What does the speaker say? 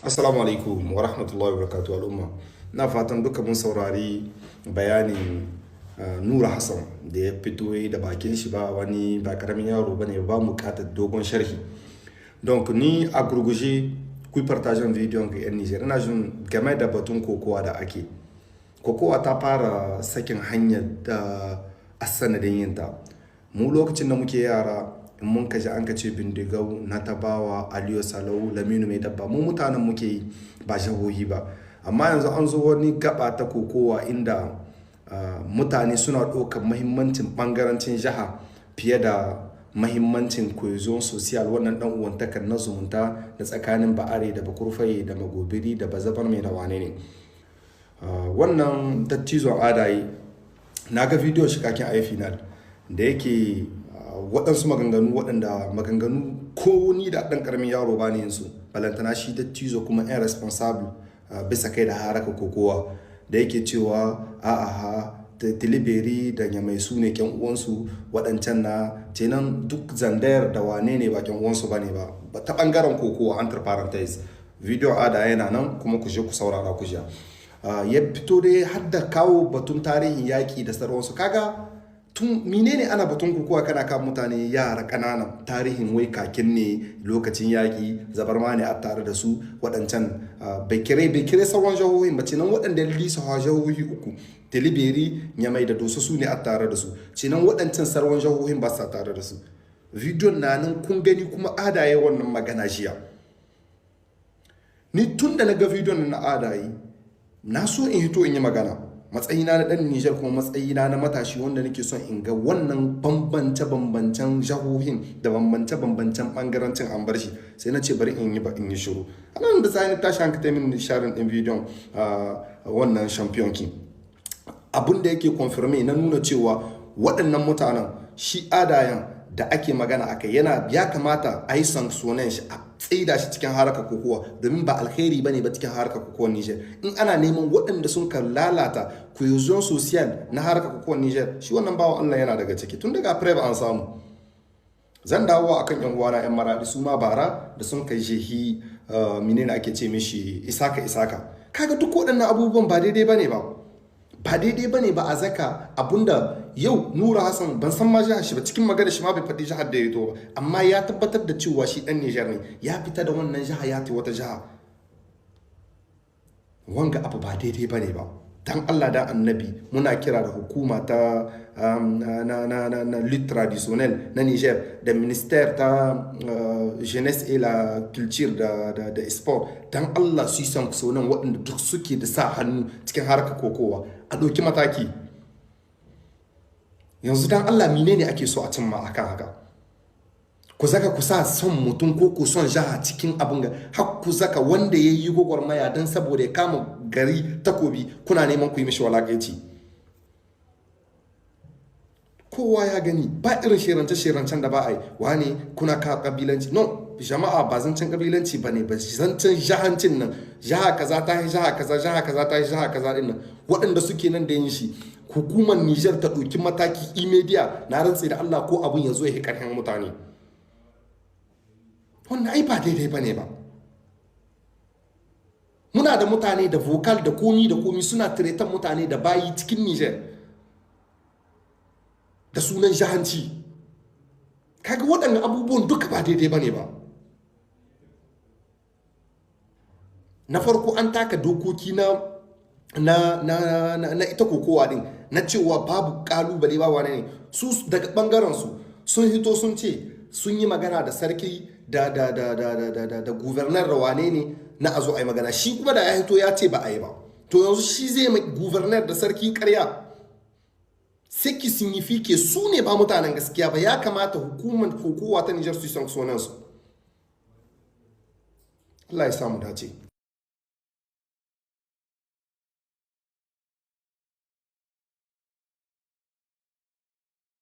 Assalamu alaikum wa rahmatullahi wa barakatuh, al'umma. Na fatan duka mun saurari bayanin Nura Hassan da ya fito da bakin shi. Ba wani ba karamin yaro bane ba, mu bukatar dogon sharhi. Donc ni a gurguje, ku partagen bidiyon ga 'yan Nijar. Ina jin game da batun kokowa da ake. Kokowa ta fara sakin hanyar da a sanadin yinta. Mu lokacin da muke yara, in mun kaji an ka ce Bindigau, na Tabawa, Aliyu Salau, Laminu Mai Dabba, mu mutanen muke yi, ba jahohi ba. Amma yanzu an zo wani gaba ta kokowa inda mutane suna ɗaukar mahimmancin ɓangarancin jiha fiye da mahimmancin cohésion sociale, wannan ɗan uwantakar na zumunta da tsakanin Ba'are da Bakurfaye da Magobiri da Bazabar mai da wane ne. Wannan dattizon adaye, na ga bidiyon shi kakin ayi finale da yake waɗansu maganganu, waɗanda maganganu ko ni da ɗan ƙaramin yaro ba ne yanzu, balantana shi dattizo kuma yan responsable bisa kai da haraka kokowa, da yake cewa a'a, ha Tiliberi da Nyamai su ne kyan uwansu, waɗancan na kenan duk Zandayar da wane ne ba kyan uwansu ba ne ba ta ɓangaren kokowa. Entre parenthèses, video ada yana nan kuma ku je ku saurara ku ja. Ya fito dai har da kawo batun tarihin yaƙi da sauransu. Kaga tun menene ana batun kokowa kana kan mutane yara ƙananan tarihin wai kakin ne lokacin yaƙi Zabarma ne a tare da su, waɗancan bai kire sauran jihohin ba. Nan waɗanda ya lisa jihohi uku, Tiliberi, Nyamai da Doso, su ne a tare da su. Nan waɗancan sauran jihohin ba sa tare da su. Bidiyon na nan kun gani, kuma adaye wannan magana jiya. Ni tun da na ga bidiyon na adaye, na so in hito in yi magana matsayina na dan Nijar, kuma matsayina na matashi wanda nake son in ga wannan bambance-bambancen jahohin da bambance-bambancen bangarancin an bar shi. Sai na ce bari in yi ba in yi shiru. Anan da sai tashi hankali min sharing din bidiyon wannan champion kin. Abun da yake confirme na nuna cewa waɗannan mutanen, shi adayan da ake magana akai, yana ya kamata a yi sanctioning shi, a tsaida shi cikin harkar kokowa, domin ba alheri bane ba cikin harkar kokowar Niger. In ana neman waɗanda sun ka lalata cohésion sociale na harkar kokowar Niger, shi wannan bawan Allah yana daga ciki, tun daga preuve an samu. Zan dawo akan yan uwana yan Maradi, su ma bara da sun kai jehi, menene ake ce mishi, Isaka Isaka. Kaga duk waɗannan abubuwan ba daidai bane ba, ba daidai bane ba. A zaka abunda yau Nura Hassan, ban san ma jihar shi ba, cikin magana shi ma bai faɗi jihar da ya to ba, amma ya tabbatar da cewa shi ɗan Nijar ne, ya fita da wannan jiha ya wata jiha. Wanga abu ba daidai bane ba. Dan Allah da Annabi, muna kira da hukuma ta na lutte traditionnelle na Niger da ministère ta jeunesse et la culture da sport, dan Allah su yi sanctioning waɗanda duk suke da sa hannu cikin harkar kokowa, a ɗauki mataki yanzu. Dan Allah, menene ake so a cimma akan haka? Ku zaka ku sa son mutum ko ku son jaha cikin abin ga har ku zaka wanda ya yi gwagwarmaya don saboda ya kama gari takobi, kuna neman ku yi mishi walakaici. Kowa ya gani, ba irin shirance-shirancen da ba a yi. Wane kuna ka kabilanci? No, jama'a, ba zancen kabilanci ba ne ba, zancen jahancin nan, jaha kaza ta yi jaha kaza, jaha kaza ta yi jaha kaza din nan, waɗanda suke nan da yin shi, hukumar Nijar ta ɗauki mataki immediate. Na rantse da Allah, ko abun ya zo ya yi ƙarfin mutane, wannan ai ba daidai ba ne ba. Muna da mutane da vocal da komi da komi, suna tiretan mutane da bayi cikin Niger da sunan jahanci. Kaga waɗannan abubuwan duka ba daidai ba ne ba. Na farko, an taka dokoki na ita kokowa din, na cewa babu kalubale ba wane ne. Su daga bangaren su sun hito sun ce sun yi magana da sarki da gubernar da wane ne na a zo a yi magana. Shi kuma da ya hito ya ce ba a yi ba. To yanzu shi zai mai gubernar da sarki karya, ce qui signifie que su ne ba mutanen gaskiya ba. Ya kamata hukumar kokowa ta Nijar su yi sanctioning su. Allah ya samu dace.